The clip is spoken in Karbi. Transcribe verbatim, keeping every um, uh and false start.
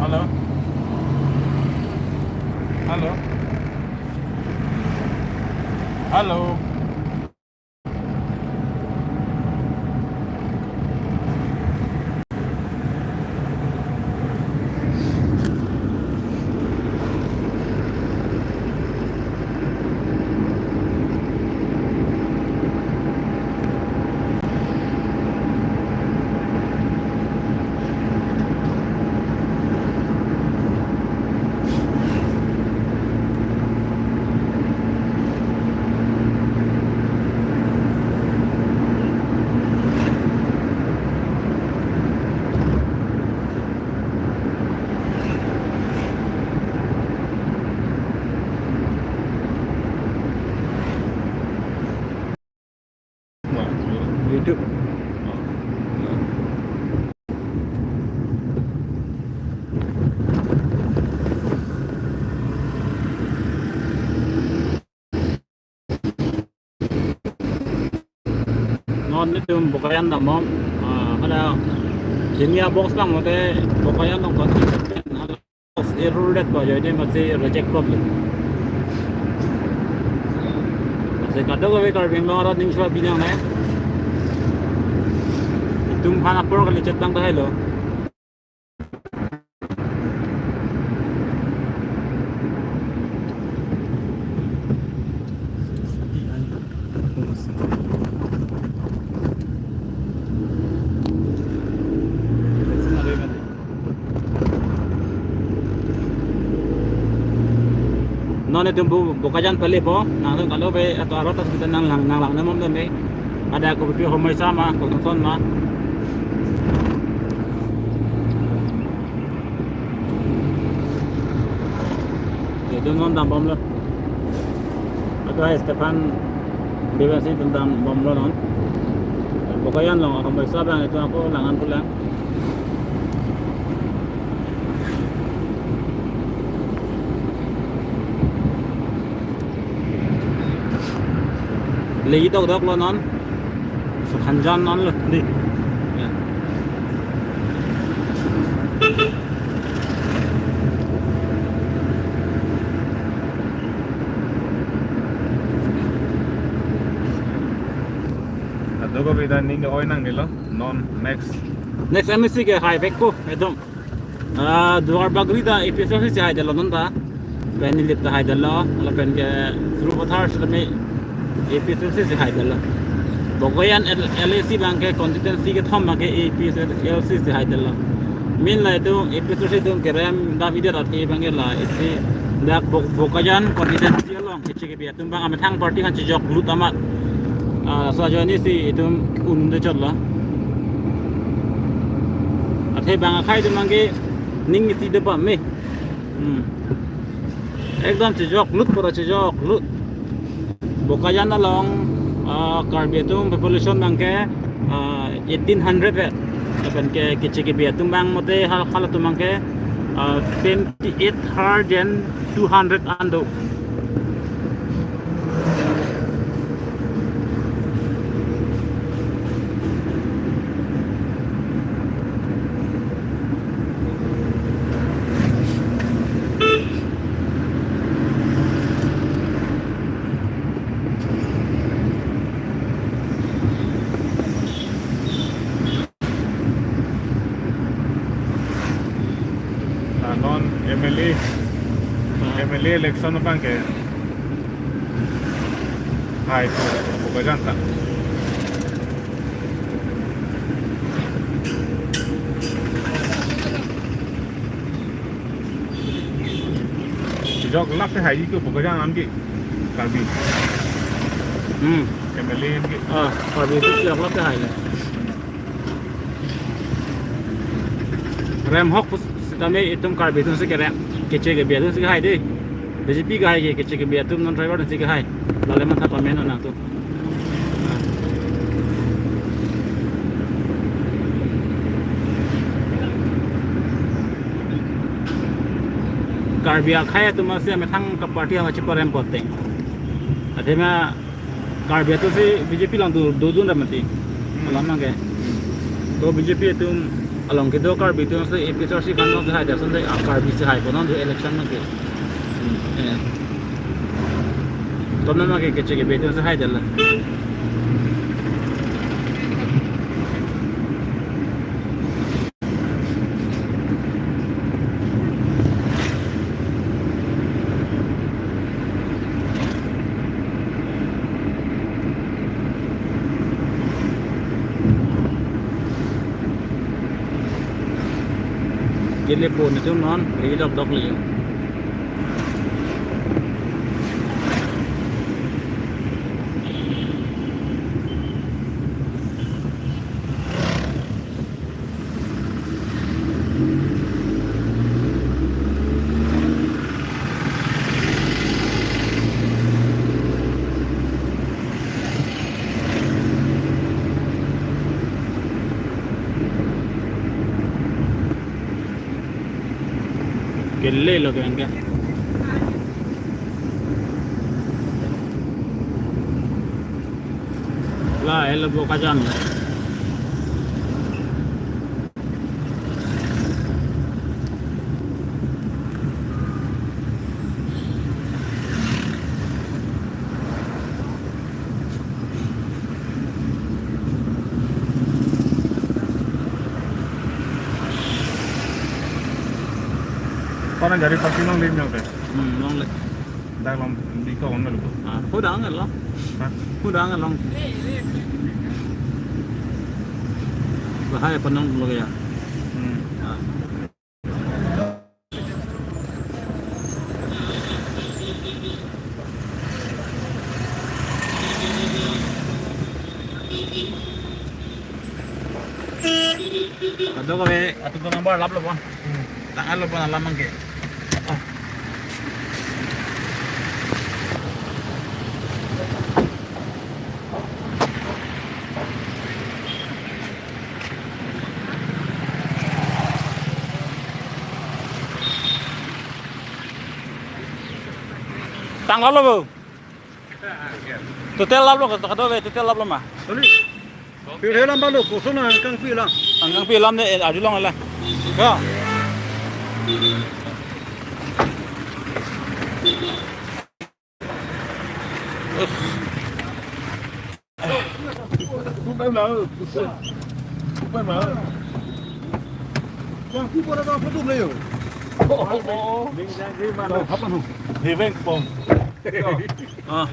Hello. Hello. Hello. YouTube. Non netum Bokajan dambom, ah, hala Kenya box lang mate Bokajan long kon hala error det pa jadi masih reject problem. Masih kadokave Karbi Anglong arat ning sua binang ne. Itum aphan apor kali chetang tahai lo. Non netum Bu-, Bokajan pale po, nangtum kadokave ato arot ta kita nanglang, nanglang namom dam dei. Ada kopi homoi sama, koson ma. Itum non dambom lo. Ato hai Stephan Debbarma si itum dambom lo non. Bokajan long homoi sa bang itum ako langan pulang. Legi dokdok lo non. Sukhanjan non lo dei. Ya. Kadokave ta ning oi nangne lo. Non next. Next M A C ke hai vek ko, ekdom. Ah, Duarbagori ta A P H L C si hai detlo non ta. Pen Nilip ta hai detlo, lapen ke Sarupathar sitame A P H L C si hai detlo. Bokajan L-, L A C bang ke constituency kethom bang ke A P H L C si hai detlo. Main la itum A P H L C itum kerem dam idet athe bang ke la isi dak Bo-, Bokajan constituency along keche kebi atum bang amethang party aphan chejok lut amat. Ah, so ajoine si itum un de chotlo. Athe bang akhai atum bang ke ning isi de pame. Hmm. Ekdom chejok lut, pura chejok lut. Bokajan along, ah, Karbi atum population bang ke, ah, eighteen hundred vet. Lapen ke keche kebi atum bang mate hal, halatum bang ke, ah, twenty-eight thousand two hundred an do. Ah, non M L A, ah, M L A election abang ke hai to Bokajan ta. Chejok lap te hai ko Bokajan an ke Karbi. Hmm. M L A an ke. Ah, Karbi chejok lap te hai le. Rem hok pus-, sitame itum Karbi atum si kerem. Keche kebi atum si kehai dei. B J P kehai ke, keche kebi atum non driver si kehai. Lale matha pame non nangtum. Karbi akhai atum si amethang ka party ama cheparem pote. Athema Karbi atum si B J P lang do, dodun ra mati. Hmm. Alam nang ke. To B J P atum along kedo Karbi atum si A P H L C aphan si hai det, sonte a Karbi si hai ponon do election nangke. Eh. Tom nama ke kechek ke B J P atum si hai det la. Kele po netum non, ri dok dok le. Kele lo ke angke. La, elo bo kajam. Kona gari parking long lim nyok de. Hmm, long le. Dak long di ko on lo. Ah, hudang lo. Ha? Hudang lo. Bahaya penong lo ya. Hmm. Ah. Kadokave atum number lap lo pon. Tangan lo pon alam angke. Tang lap lo bo. Total lap lo, kadokave total lap lo ma? Sorry. Pirhe lam balo, koson angkang pi lang. Angkang pi lam ne, eh, arjulong la. Ya. Tupai ma. Tupai ma. Yang ku pada apa tu beliau? Oh, oh. Apa tu? Heveng pom. Ah.